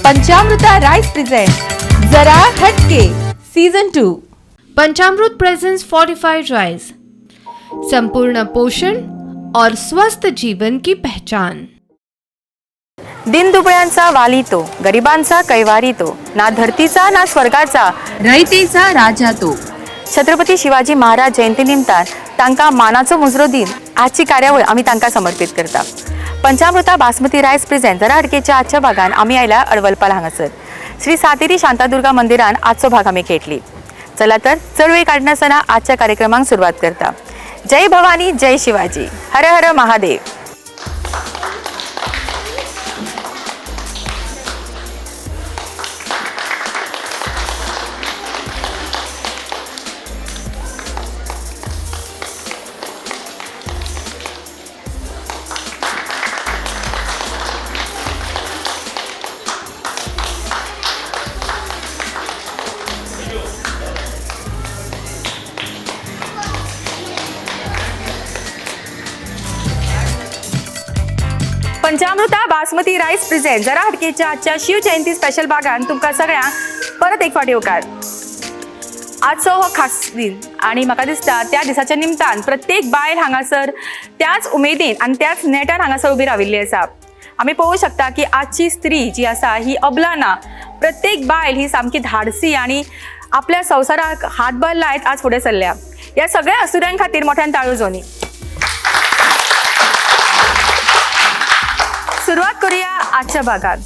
Panchamruta rice present Jara Hatke season 2. Panchamrut presents fortified rice, संपूर्ण पोषण और स्वस्थ जीवन की पहचान। दिनदुबळ्यांचा वाली तो, गरिबांचा कैवारी तो, ना धरतीचा ना स्वर्गाचा, रयतेचा राजा तो। छत्रपती शिवाजी महाराज जयंती निमतान तांकां मानाचो मुजरो दिन आजची कार्यावळ आमी तांकां समर्पीत करता। पंचामृता बासमती रायस प्रेझेंट जरा हटकेच्या आजच्या भागान आमी आयला अडवलपाल हांगासर श्री सातेरी शांतादुर्गा मंदिरान आजचो भाग आमी खेटली। चला तर चड वेळ काडनासतना आजच्या कार्यक्रमाक सुरवात करता। जय भवानी, जय शिवाजी, हर हर महादेव। पंचामृता बासमती राईस प्रेझेंट जरा हटकेच्या आजच्या शिवजयंती स्पेशल भागान तुमकां सगळ्यांक परत एक फावट येवकार। आजचो हो खास दिन आनी म्हाका दिसता त्या दिसाच्या निमतान प्रत्येक बायल हांगासर त्याच उमेदीन आनी त्याच नेटान हांगासर उबी राविल्ली आसा। आमी पळोवंक शकता की आजची स्त्री जी आसा ही अबला ना, प्रत्येक बायल ही सामकी धाडसी आनी आपल्या संवसाराक हातभार लायत आज फुडें सरल्या। ह्या सगळ्या असुऱ्यां खातीर मोठ्यान ताळयो जावनी। सुरवात करूया आजच्या भागात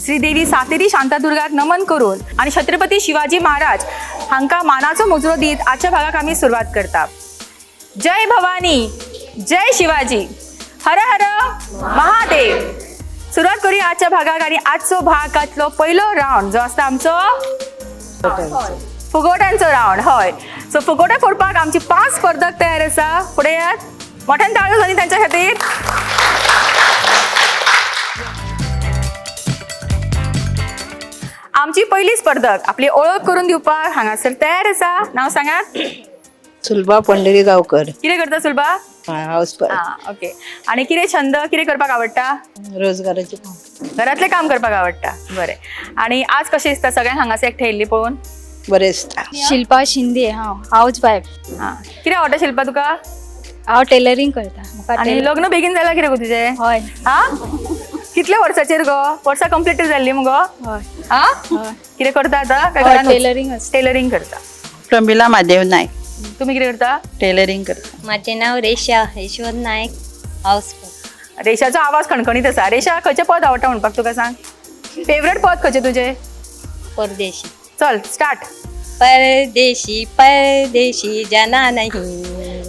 श्रीदेवी सातेरी शांतादुर्गाक नमन करून आणि छत्रपती शिवाजी महाराज हांकां मानाचो मुजरो दीत आजच्या भागाक आमी सुरवात करता। जय भवानी, जय शिवाजी, हर हर महादेव। सुरवात करूया आजच्या भागाक आणि आजचो भागातलो पयलो रावंड जो आसता आमचो फुगोट्यांचो रावंड। हय, सो फुगोटे फोडपाक आमची 5 स्पर्धक तयार आसा। फुडें यात, मोठ्यान ताळयो जावनी तांच्या खातीर। आमची पहिली स्पर्धक आपली ओळख करून दिवपाक हांगासर तयार आसा। नाव सांगात। सुलभा पंढरी गावकर। कितें करता सुलभा? House wife. Okay, आनी कितें छंद, कितें करपाक आवडटा? रोजगाराचे काम, घरातलें काम करपाक आवडटा। बरें, आनी आज कशें दिसता सगळ्यांक हांगासर एकठांय येयल्ली पळोवन? बरें दिसता। शिल्पा शिंदे, हांव हावज वायफ। हां, कितें आवडटा शिल्पा तुका? हांव टेलरिंग करता। आनी लग्न बेगीन जालां कितें गो तुजें? हय। हां, कितल्या वर्साचेर गो? वर्सां कंप्लीट जाल्ली मुगो? हय। हां, कितें करता आतां? टेलरिंग। टेलरिंग करता। प्रमिला महादेव नाईक। तुम्ही कितें करता? टेलरिंग करता। माझे नाव रेशा यशवंत नाईक, हावस। रेशाचो आवाज खणखणीत आसा। रेशा, खंयचें पद आवडटा म्हणपाक तुका सांग? फेवरेट पद खंयचें तुजें? परदेशी। चल स्टार्ट। परदेशी परदेशी जाना नहीं,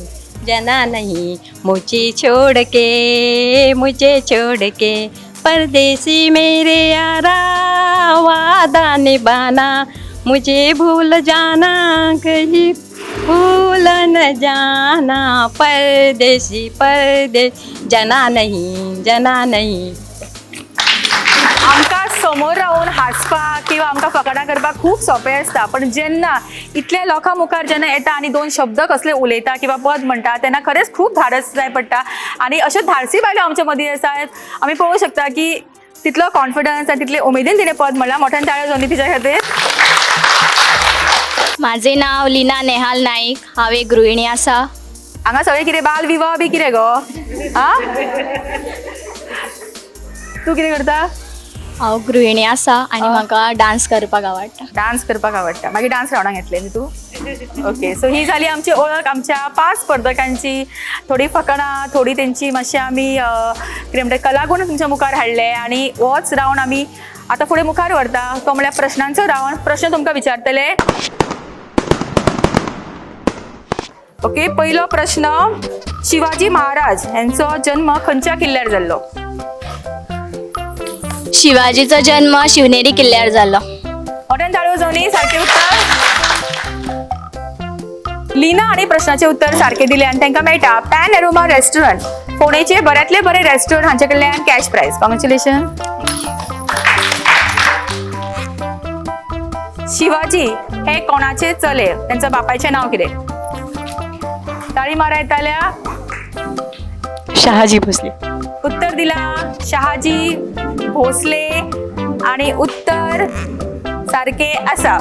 जाना नहीं, मुझे छोड़ के, मुझे छोड़ के, परदेसी मेरे यारा वादा निभाना, मुझे भूल जाना कहीं भूल न जाना, परदेसी परदेस जाना नहीं, जाना नहीं। आमकां समोर रावन हांसपाक किंवा आमकां फकाणां करपाक खूब सोंपें आसता, पण जेन्ना इतल्या लोकां मुखार जेन्ना येता आनी दोन शब्द कसले उलयता किंवा पद म्हणटा तेन्ना खरेंच खूब धाडस जाय पडटा। आनी अश्यो धाडसी बायलो आमच्या मदीं आसात। आमी पळोवंक शकता की तितलो कॉन्फिडन्स आनी तितले उमेदीन तिणें पद म्हणलां। मोठ्यान ताळयो जावनी तिच्या खातीर। माझे नाव लीना नेहाल नाईक, हांव एक गृहिणी आसा। हांगा सगळें कितें बाल विवाह बी कितें गो? आं, तूं कितें करता? हांव गृहिणी आसा आनी म्हाका डान्स करपाक आवडटा। डान्स करपाक आवडटा। मागीर डान्स रावंडाक येतलें न्ही तूं? ओके, सो ही जाली आमची ओळख आमच्या 5 स्पर्धकांची। थोडी फकाणां, थोडी तेंची मातशें आमी कितें म्हणटा कलागूण तुमच्या मुखार हाडले आनी होच रावंड आमी आतां फुडें मुखार व्हरता। तो म्हळ्यार प्रश्नांचो रावंड। प्रश्न तुमकां विचारतले। ओके, पयलो प्रश्न, शिवाजी महाराज हेंचो जन्म खंयच्या किल्ल्यार जाल्लो? शिवाजीचो जन्म शिवनेरी किल्ल्यार जालो। मोठ्यान ताळयो जावनी, सारकें उत्तर। लीना आनी प्रश्नाचें उत्तर सारकें दिलें आनी तांकां मेळटा पॅन एरोमा रेस्टॉरंट, फोंडेचे बऱ्यांतले बरे रेस्टॉरंट हांचे कडल्यान कॅश प्रायज। कॉंग्रेच्युलेशन। शिवाजी हे कोणाचे चले? तांच्या बापायचें नांव कितें? ताळी मारा येताल्या। शहाजी भोसले। उत्तर दिला शहाजी भोसले। आणि उत्तर सारखे आसा.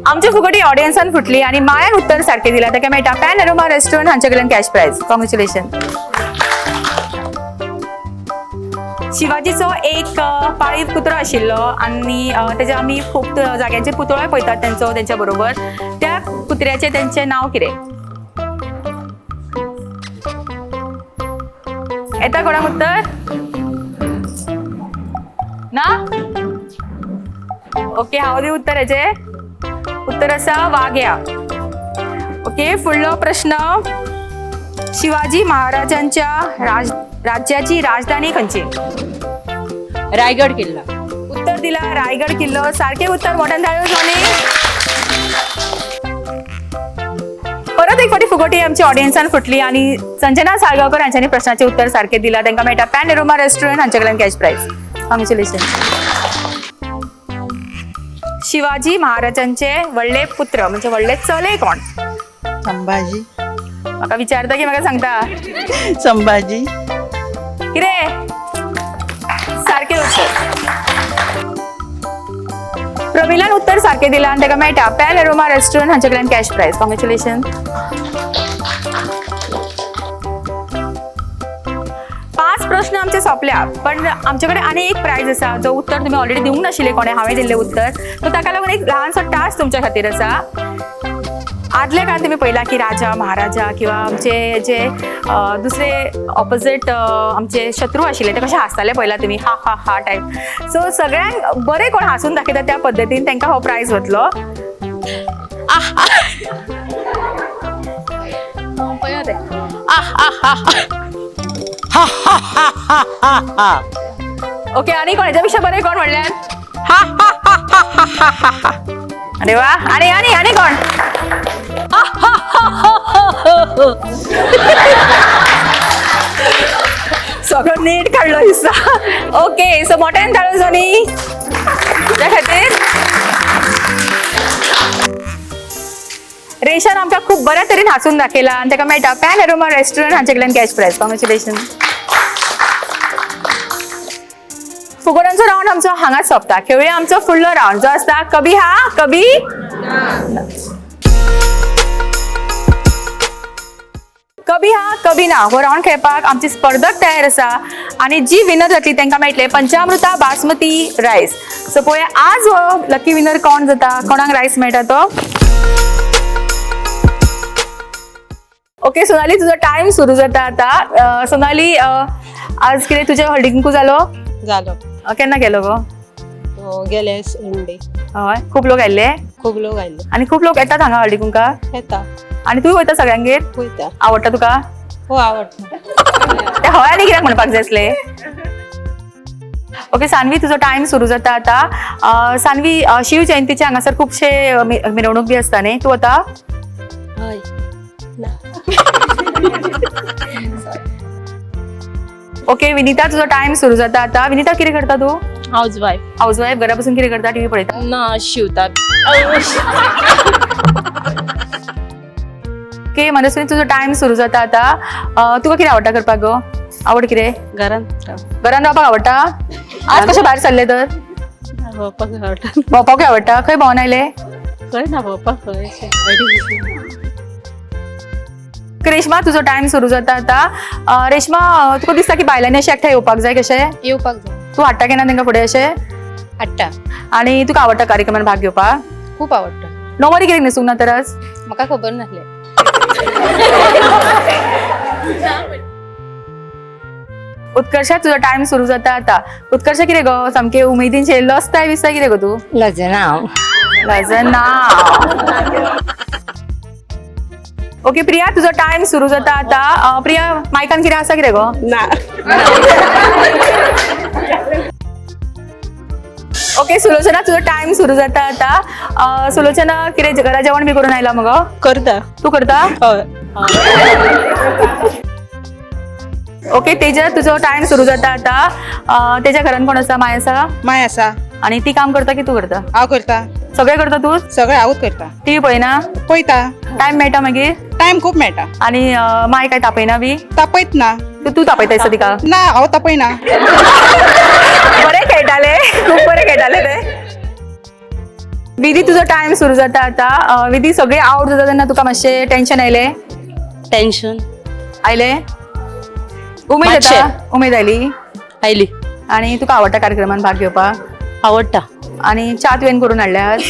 आमची फुगडी ऑडियन्सान फुटली आणि मायान उत्तर सारखे दिला. ताका मेळटा पॅन अरोमा रेस्टॉरंट हांचे कडल्यान कॅश प्रायज. कॉंग्रेच्युलेशन. शिवाजीचो एक पाळीव कुत्रो आशिल्लो आनी तेजे आमी खूब जाग्यांचे पुतळोय पळयतात तेंचो तेंच्या बरोबर. त्या कुत्र्याचें तेंचें नांव कितें? येता कोणाक उत्तर? ना? ओके, हांव दिवं उत्तर. हेजें उत्तर आसा वाघ्या. ओके, फुडलो प्रश्न. शिवाजी महाराजांच्या राज्याची राजधानी खंयची? रायगड किल्ला. उत्तर दिला रायगड किल्लो. सारखे उत्तर. मोठ्यान टाळयो जाली. परत एक फावटी फुगोटी आमची ऑडियन्सान फुटली आनी संजना साळगांवकर हांच्यांनी प्रश्नाचे उत्तर सारखे दिला. तांकां मेळटा पॅन एरोमा रेस्टॉरंट हांचे कडल्यान कॅश प्रायज. कॉंग्रेच्युलेशन. शिवाजी महाराजांचे व्हडले पुत्र म्हणजे व्हडले चले कोण? संभाजी. म्हाका विचारता की म्हाका सांगता? संभाजी. कितें? सारकें उत्तर. प्रमिलान उत्तर सारकें दिलां आनी ताका मेळटा पॅल एरोमा रेस्टॉरंट हांचे कडल्यान कॅश प्रायज. कॉंग्रेच्युलेशन. 5 प्रश्न आमचे सोंपल्या, पण आमचे कडेन आनी एक प्रायज आसा जो उत्तर तुमी ऑलरेडी दिवंक नाशिल्लें कोणें हांवें दिल्लें उत्तर. सो ताका लागून एक ल्हानसो टास्क तुमच्या खातीर आसा. आदल्या काळान तुमी पळयलां की राजा महाराजा किंवा आमचे जे दुसरे ऑपोजीट आमचे शत्रू आशिल्ले ते कशे हांसताले पळयला तुमी, हा हा हा टायप. सो सगळ्यांक बरें कोण हांसून दाखयता त्या पद्दतीन तांकां हो प्रायज वतलो. ओके, आनी कोण हेच्या पेक्षा बरें कोण म्हणल्यार? हा हा हा हा हा हा हा. अरे वा. आनी आनी आनी कोण? सगळं नीट काडलो दिसता. ओके, सो मोठ्यान टाळयो जाली तुज्या खातीर. रेशान आमकां खूब बऱ्या तरेन हांसून दाखयला आनी ताका मेळटा पॅन एरोमा रेस्टॉरंट हांचे कडल्यान कॅश प्रायज. कॉंग्रेच्युलेशन. फुगोड्यांचो रावंड आमचो हांगाच सोंपता. खेळुया आमचो फुडलो रावंड जो आसता कभी हा कभी कभी हा कभी ना. हो रावंड खेळपाक आमची स्पर्धक तयार आसा आनी जी विनर जातली तांकां मेळटले पंचामृता बासमती रायस. सो पळोवया आज हो लकी विनर कोण जाता, कोणाक रायस मेळटा तो. ओके सोनाली, तुजो टायम सुरू जाता आता. सोनाली, आज कितें तुजें हळदी कुंकू जालो? जालो. केन्ना केलो गो? गेले संडे. हय, खूब लोक आयिल्ले? खूब लोक आयिल्ले. आनी खूब लोक येतात हांगा हळदी कुंकाक? येता. आनी तूं वयता सगळ्यांगेर? वयता. आवडटा तुका? हो, आवडटा. ते हय आनी कित्याक म्हणपाक जाय आसले? ओके सानवी, तुजो टायम सुरू जाता आता. सानवी, शिव जयंतीचे हांगासर खुबशे मिरवणूक बी आसता न्ही, तूं वता? हय. ना. ओके विनिता, तुजो टायम सुरू जाता आता. विनिता, कितें करता तूं? House wife. House wife. घरा बसून कितें करता? टीव्ही पळयता? ना, शिवता. ओके मनस्विनी, तुजो टायम सुरू जाता आता. तुका कितें आवडटा करपाक गो? आवड कितें? घरान. घरान रावपाक आवडटा? आज कशें भायर सरले तर? भोंवपाक आवडटा. भोंवपाकूय आवडटा? खंय भोंवन आयले? खंय ना, भोंवपाक खंय. रेश्मा, तुजो टायम सुरू जाता आता. रेश्मा, तुका दिसता की बायलांनी अशें एकठांय येवपाक जाय कशें? येवपाक जाय. तूं हाडटा केन्ना तांकां फुडें अशें? हाडटा. आनी तुका आवडटा कार्यक्रमान भाग घेवपाक? खूब आवडटा. णववारी कित्याक न्हेसूंक ना तर आज? म्हाका खबर नासलें. उत्कर्षा, तुजो टायम सुरू जाता आता. उत्कर्षा, कितें गो सामकें उमेदीन शें लजताय बिजताय कितें गो तूं? लजना हांव. लजना. ओके प्रिया, तुजो टायम सुरू जाता आता. प्रिया, मायकान कितें आसा कितें गो? ना. ओके सुलोचना, तुजो टायम सुरू जाता आता. सुलोचना, कितें घरा जेवण बी करून आयला मगो? करता. तूं करता? हय. ओके तेजा, तुजो टायम सुरू जाता आता. तेच्या घरान कोण आसा? माय आसा? माय आसा. आनी ती काम करता की तूं करता? हांव करता. सगळें करता तूं? सगळें हांवूच करता. टीव्ही पळयना? पळयता. टायम मेळटा मागीर? टायम खूब मेळटा. आनी माय काय तापयना बी? तापयत ना. तूं तापयता दिसता तिका. ना, हांव तापयना. बरें खेळटाले, खूब बरें खेळटाले ते. विधी, तुजो टायम सुरू जाता आतां. विधी, सगळे आवट जाता तेन्ना तुका मातशें टेन्शन आयलें? टेन्शन आयलें? उमेद येता? मातशें. उमेद आयली? आयली. आनी तुका आवडटा कार्यक्रमान भाग घेवपाक? आवडटा. आनी च्या तुवें करून हाडल्या आज?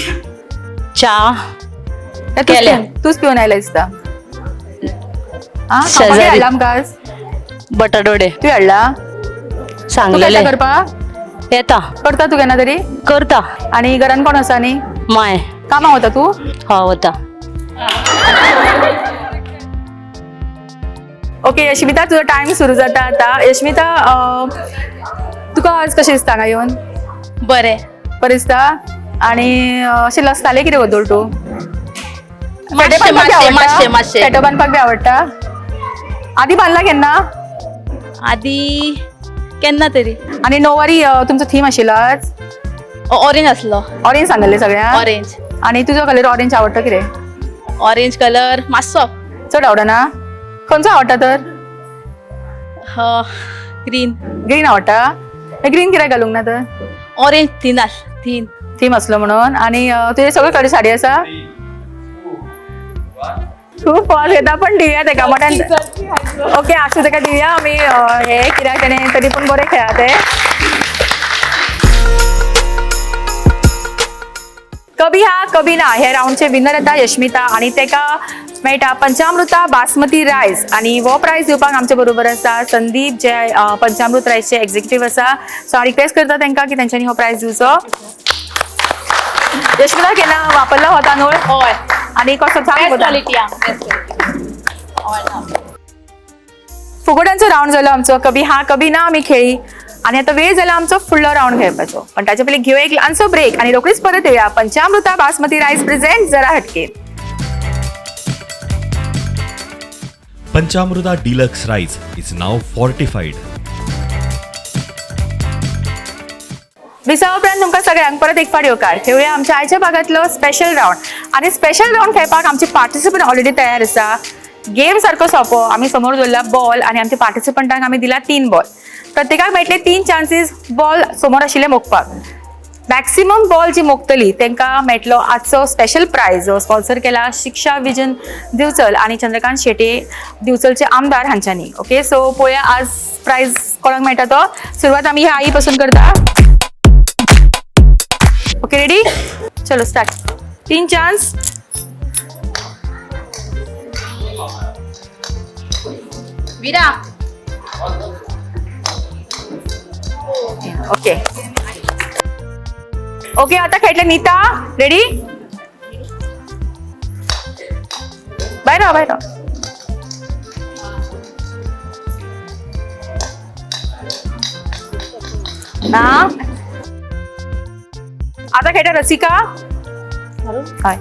च्या काय तूच केल्या. तूच पिवन आयला दिसता. आं, खावपाक शेजारी. हाडला आमकां आज? बटाटवडे. तुवें हाडला? तूं सांगलेले. येता करपाक? येता. करता तूं केन्ना तरी? करता. आनी घरान कोण आसा न्ही? माय. कामाक वता तूं? हा, वता. ओके यश्मिता, तुजो टायम सुरू जाता आतां. यश्मिता, तुका आज कशें दिसता हांगा येवन? बरें. बरें दिसता. आनी अशें लजतालें कितें वदोळ तूं? मातशें, मातशें, मातशें, मातशें. फेटो बांदपाक बी आवडटा? आदी बांदला केन्ना? आदी केन्ना तरी. आनी णववारी तुमचो थीम आशिल्लो आज? ऑरेंज आसलो. ऑरेंज सांगलें सगळ्यांक? ऑरेंज. आनी तुजो कलर ऑरेंज आवडटा कितें? ऑरेंज कलर मातसो. चड आवडना? खंयचो आवडटा तर? ग्रीन. ग्रीन आवडटा? ग्रीन कित्याक घालूंक ना तर? ऑरेंज थीन आस थीन. थीम आसलो म्हणून. आनी तुजे सगळे कडेन साडी आसा? खूब फॉल घेता, पण दिवया तेका मोठ्यान. ओके, आसूं, तेका दिवया आमी. हे कित्याक तेणें तरी पूण बरें खेळा ते. कभी हा कभी ना हे राऊंडचे विनर येता यश्मिता आणि तेका मेळटा पंचामृता बासमती रायस. आणि हो प्रायज दिवपाक आमचे बरोबर आसा संदीप, जे पंचामृत रायसचे एक्झिक्युटीव आसा. सो हांव रिक्वेस्ट करता तांकां की तेंच्यांनी हो प्रायज दिवचो. यश्मिता, केन्ना वापरला हो तांदूळ? हय. आनी कसो? बेस्ट सांग. क्वॉलिटी आ, बेस्ट क्वॉलिटी. फुगोट्यांचो राऊंड जालो आमचो. कभी हा कभी ना आमी खेळी आणि आता वेळ झाला आमचो फुडलो राऊंड खेळपाचो, पण ताच्या पयलीं घेवया एक ल्हानसो ब्रेक आणि रोखडीच परत येऊया. पंचामृता बासमती राईस प्रेझेंट जरा हटके. Panchamruta Deluxe Rice is now fortified. विसावा उपरांत तुमकां सगळ्यांक परत एक फावट येवकार. खेळुया आमच्या आयच्या भागांतलो स्पेशल राऊंड. आनी स्पेशल राऊंड खेळपाक आमचे पार्टिसिपंट ऑलरेडी तयार आसा. गेम सारको सोंपो. आमी समोर दवरला बॉल आनी आमच्या पार्टिसिपंटांक आमी दिला 3 बॉल. प्रत्येकाक मेळटले 3 चान्सीस बॉल समोर आशिल्ले मोखपाक. मॅक्सिमम बॉल जी मोखतली तांकां मेळटलो आजचो स्पेशल प्रायज, जो स्पॉन्सर केला शिक्षा विजन दिवचल आनी चंद्रकांत शेट्ये दिवचलचे आमदार हांच्यांनी. ओके, सो पळोवया आज प्रायज कोणाक मेळटा तो. सुरवात आमी ह्या आई पासून करता. Okay, ready? चलो स्टार्ट. 3 चान्स. विरा. ओके ओके, आता खेळले नीता. रेडी? बाय राव, बाय राव. ना, आता खेळटा रसिका. हय.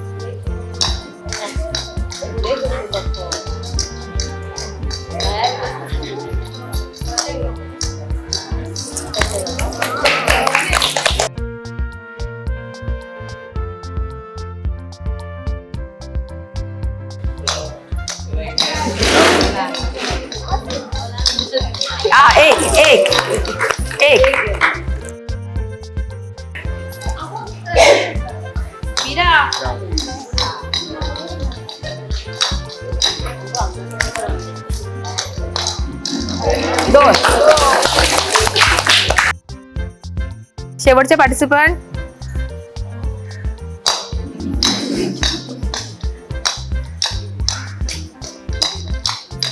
आ, एक एक एक. विरा. 2. शेवटचे पार्टिसिपंट.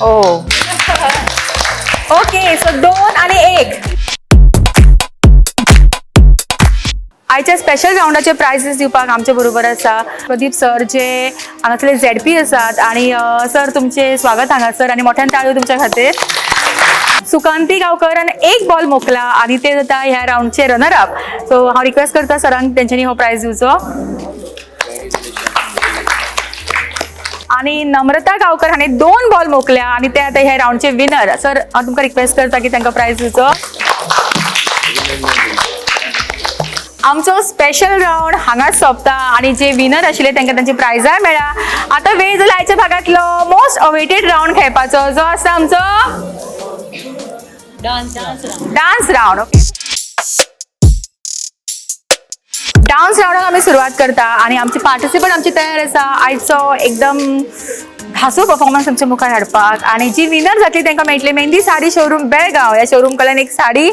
ओ, ओके, सो 2 आणि 1. आयच्या स्पेशल राऊंडाचे प्रायझीस दिवपाक आमचे बरोबर आसा प्रदीप सर, जे हांगासरले झेडपी आसात. आणि सर, तुमचे स्वागत हांगासर आणि मोठ्यान टाळयो तुमच्या खातीर. सुकांती गांवकर 1 बॉल मोखला आणि ते जाता ह्या राऊंडचे रनर अप. सो हांव रिक्वेस्ट करता सरांक तेंच्यांनी हो प्रायज दिवचो. आणि नम्रता गांवकर हाणें 2 बॉल मोखल्या आणि ते आतां ह्या राऊंडचे विनर. सर, हांव तुमकां रिक्वेस्ट करता की तांकां प्रायज दिवचो. आमचो स्पेशल राऊंड हांगाच सोंपता आणि जे विनर आशिल्ले तांकां तांची प्रायजाय मेळ्ळा. आतां वेळ जाला आयच्या भागांतलो मोस्ट अवेटेड राऊंड खेळपाचो, जो आसा आमचो Dance round. Okay, dance रावंडाक आमी सुरवात करता आनी आमची पार्टिसिपंट आमची तयार आसा आयचो एकदम धासो परफॉर्मन्स आमच्या मुखार हाडपाक. आनी जी विनर जातली तांकां मेळटली मेहंदी साडी शोरूम बेळगांव ह्या शोरूम कडल्यान एक साडी.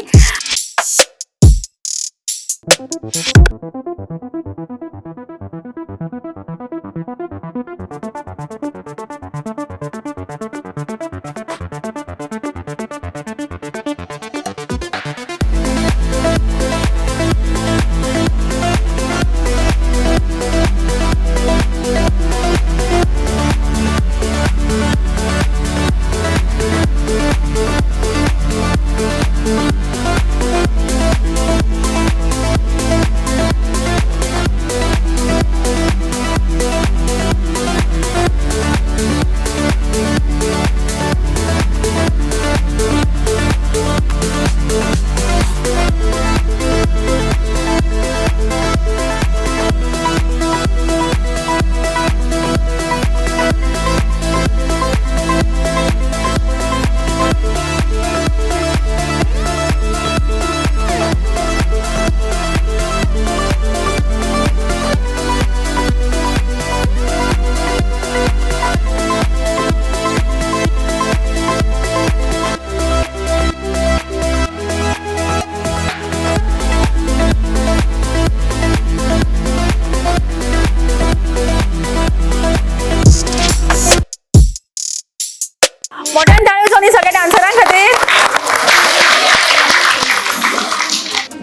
मोठ्यान टाळयो जावनी सगळ्या डान्सरां खातीर.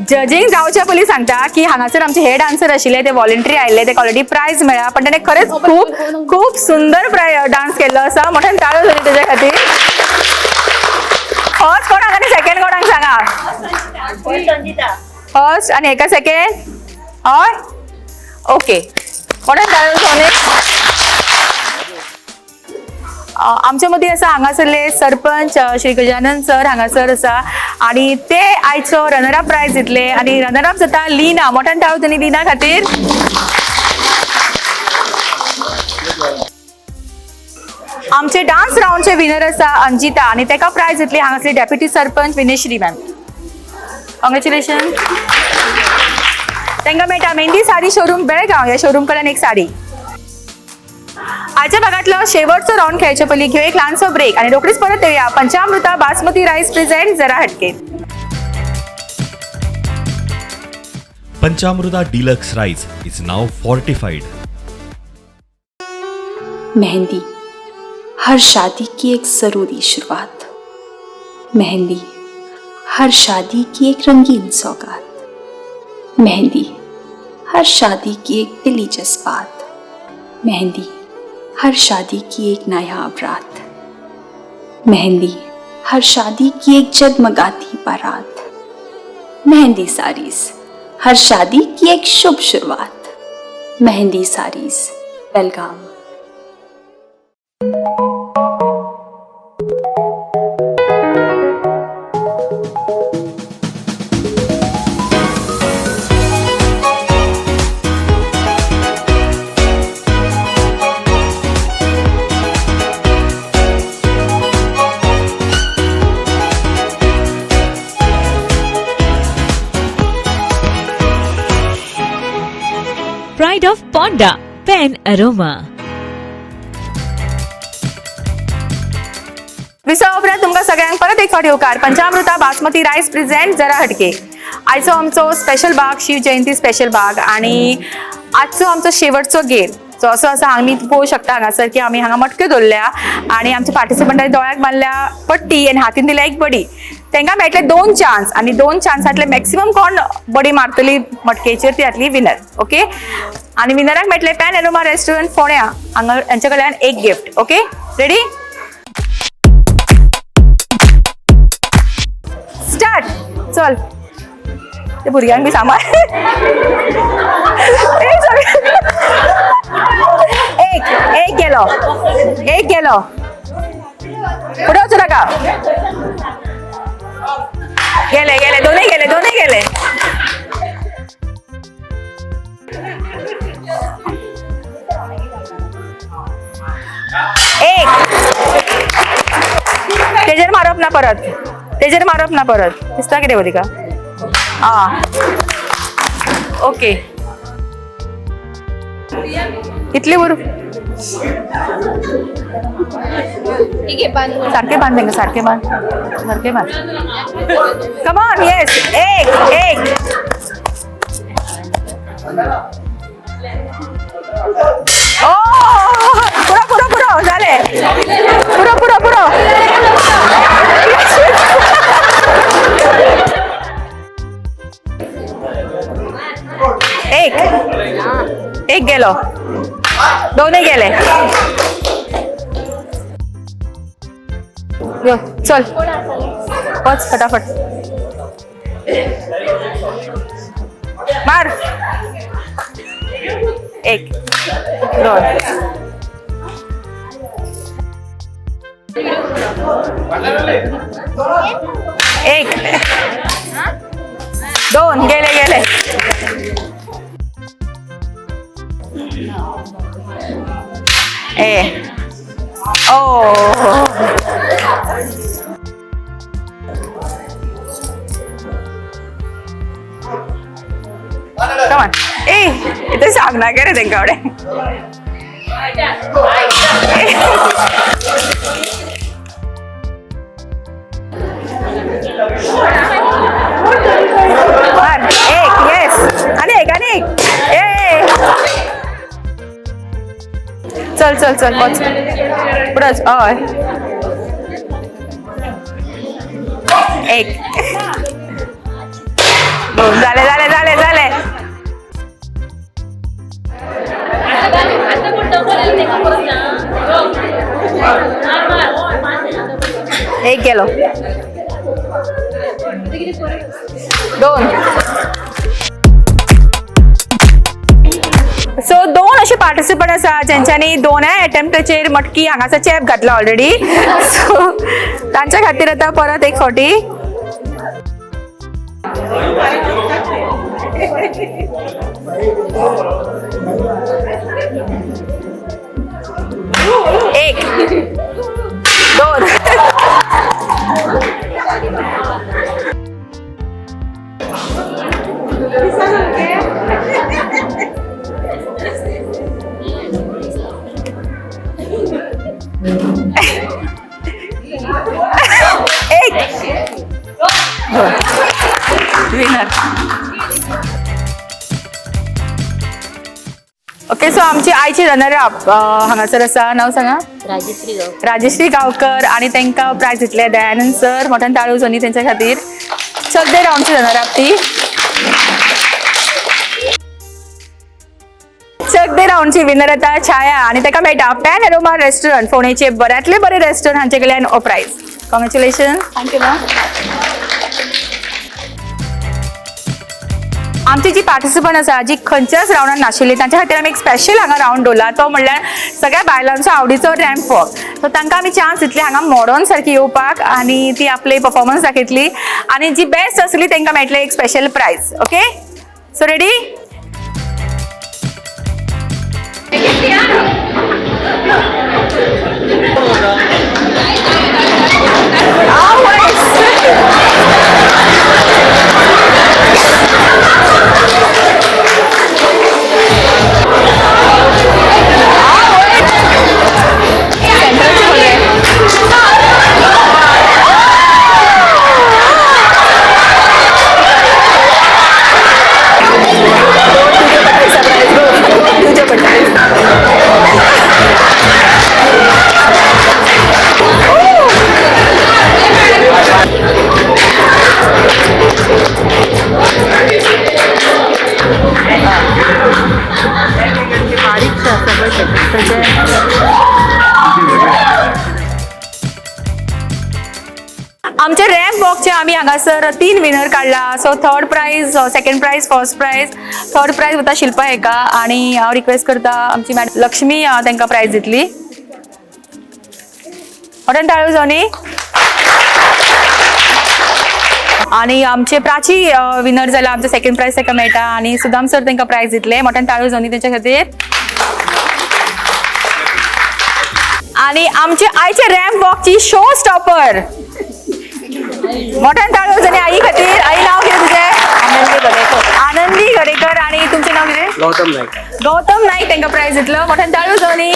जजींग जावच्या पयलीं सांगता की हांगासर आमचे हे डान्सर आशिल्ले ते वॉलंटरी आयिल्ले, ते ऑलरेडी प्रायज मेळ्ळा, पण ताणें खरेंच खूब खूब सुंदर डान्स केल्लो आसा. मोठ्यान टाळयो जावनी तेज्या खातीर. फर्स्ट कोणाक आनी सेकंड कोणाक सांगा? फर्स्ट आनी एका सेकंड. हय, ओके, मोठ्यान टाळयो जावनी. आमच्या मदीं आसा हांगासरले सरपंच श्री गजानन सर हांगासर आसा आनी ते आयचो रनर अप प्रायज दितले आनी रनर अप जाता लीना. मोठ्यान टाळयो जावनी लीना खातीर. आमचे डान्स रावंडचे विनर आसा अंजिता आनी तेका प्रायज दितली हांगासरली डेप्युटी सरपंच विनेश्री मॅम. कॉंग्रेच्युलेशन. तांकां मेळटा मेहंदी साडी शोरूम बेळगांव ह्या शोरूम कडल्यान एक साडी. आजच्या भागातलो शेवटचो राऊंड खेळचे पयलीं घेऊ एक ल्हानसो ब्रेक आणि रोखडीच परत येऊया पंचामृता बासमती राईस प्रेझेंट जरा हटके. Panchamruta deluxe rice is now fortified. Mehndi हर शादी की एक ज़रूरी शुरुआत, मेहंदी हर शादी की एक रंगीन सौगात, मेहंदी हर शादी की एक दिली जज्बात, मेहंदी हर शादी की एक नायाब रात, मेहंदी हर शादी की एक जगमगाती बारात, मेहंदी साड़ीज हर शादी की एक शुभ शुरुआत, मेहंदी साड़ीज बेलगाम. Pride of Ponda, Pen Aroma. विसव उपरांत तुमकां सगळ्यांक परत एक फावट येवकार पंचामृता बासमती रायस प्रेझेंट जरा हटके. आयचो आमचो स्पेशल भाग शिव जयंती स्पेशल भाग आनी आजचो आमचो शेवटचो गेम जो असो आसा आमी पळोवंक शकता हांगासर की आमी हांगा मटक्यो दवरल्या आनी आमच्या पार्टिसिपंटांनी दोळ्याक बांदल्या पट्टी आनी हातीन दिल्या एक बडी. तांकां मेळटले 2 चान्स आनी 2 चान्सांतले मॅक्सिमम कोण बडी मारतली मटकेचेर ती जातली विनर. ओके, आनी विनराक मेळटले पॅन एरोमा रेस्टॉरंट फोण्या हांगा हेंच्या कडल्यान एक गिफ्ट. Okay, ready, start. चल ते भुरग्यांक बी सांबाळ. एक एक गेलो, एक गेलो, फुडें वचूं नाका. गेले गेले, दोनूय गेले, दोनूय गेले. एक तेजेर मारप ना परत, तेजेर मारप ना परत. दिसता कितें गो तिका? आं ओके. इतली बरोबर सारखे बांध तांकां, सारखे बांध, सारखे बांध. कमॉन, येस. एक एक. ओ पुरो पुरो पुरो जालें. पुरो पुरो पुरो. एक एक गेलो, दोनही गेले. यो चल वच फटाफट मार. एक दोन. एक दोन गेले गेले. ए ओ कमान. ए इथे सांगना रे तेंका कडेन. एक येस. आणि एक आणि एक. ए चल चल चल वच फुडें. हय एक दोन. झाले झाले झाले झाले. एक गेलो, दोन. सो दोन अशे पार्टिसिपंट आसा जेंच्यांनी दोनय एटेम्प्टाचेर मटकी हांगासर चेप घातला ऑलरेडी. सो तांच्या खातीर आतां परत एक फावटी. एक दोन. एक विनर. ओके. सो आमची आयची रनर अप हांगासर आसा. नांव सांगा. राजश्री गांवकर. राजश्री गांवकर. आनी तांकां प्रायज दितले दयानंद सर. मोठ्यान ताळयो जावनी तेंच्या खातीर. सगळे रावंडची रनर अप ती. सगळे रावंडची विनर येता छाया आनी ताका मेळटा पॅन एरोमा रेस्टॉरंट फोंडेचे बऱ्यांतले बरे रेस्टॉरंट हांचे कडल्यान हो prize. Congratulation. Thank you ma'am. आमची जी पार्टिसिपंट आसा जी खंयच्याच रावंडान नाशिल्ली तांच्या खातीर आमी एक स्पेशल हांगा रावंड दवरला. तो म्हणल्यार सगळ्या बायलांचो आवडीचो रॅम्प वॉक. सो तांकां आमी चान्स दितली हांगा मॉडर्न सारकी येवपाक आनी ती आपली परफॉर्मन्स दाखयतली आनी जी बेस्ट आसली तांकां मेळटलें एक special prize. Okay, so ready? आमच्या रॅम्प वॉकचे आमी हांगासर 3 विनर काडला. So third prize, second prize, first prize. Third prize वता शिल्पा हेका आनी हांव रिक्वेस्ट करता आमची मॅडम लक्ष्मी तांकां प्रायज दितली. मोठ्यान ताळयो जावनी. आनी आमचे प्राची विनर जाला. आमचे सेकंड प्रायज ताका मेळटा आनी सुदाम सर तांकां प्रायज दितले. मोठ्यान ताळयो जावनी तेंच्या खातीर. आनी आमचे आयचे रॅम्प वॉकची शो स्टॉपर मोठ्यान टाळयो जाणी आई खातीर. आई, नाव कितें तुजें? आनंदी गडेकर. आनंदी गडेकर. आणि तुमचें नाव कितें? गौतम नाईक. गौतम नाईक तांकां प्रायज दितलो. मोठ्यान टाळयो जावनी.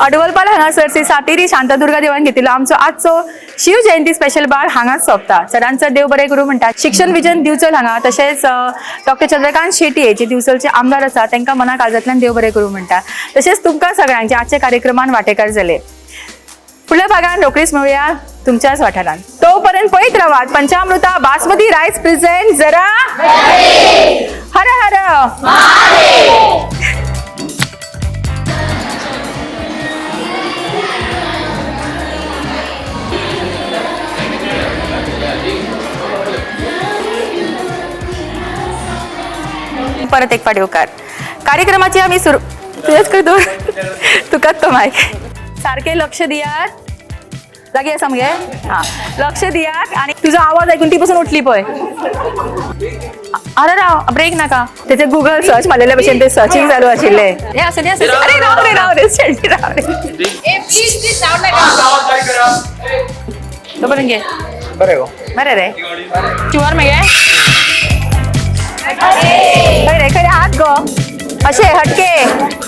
अडवलपाल हांगासर श्री सातेरी शांतादुर्गा देवळान घेतिल्लो आमचो आजचो शिव जयंती स्पेशल बाळ हांगाच सोंपता. सरांचो देव बरें करूं म्हणटा. शिक्षण विजन दिवचल हांगा, तशेंच डॉक्टर चंद्रकांत शेट्ये जे दिवचलचे आमदार आसा तांकां मना काळजांतल्यान देव बरें करूं म्हणटा. तशेंच तुमकां सगळ्यांक जे आजच्या कार्यक्रमान वांटेकार जाले. फुडल्या भागान रोखडीच मेळुया तुमच्याच वाठारान. तोपर्यंत पळयत रावात पंचामृता बासमती रायस प्रेझेंट जरा हर हर. परत एक फावट येवकार. कार्यक्रमाची आमी सुरू तुजेच खंय दवर, तुकाच तो मायक. सारकें लक्ष दियात. लागीं आसा मगे? हां, लक्ष दियात. आनी तुजो आवाज आयकून ती पसून उठली पळय. अरे राव, ब्रेक नाका. तेचे गुगल सर्च मारलेले भशेन ते सर्चिंग चालू आशिल्लें. हें आसा न्ही, आसा. अरे राव रे, राव रे, शेल्टी, राव रे. तो बरें घे. बरें गो. बरें रे, शुअर मगे? खंय रे, खंय हात गो अशे हटके.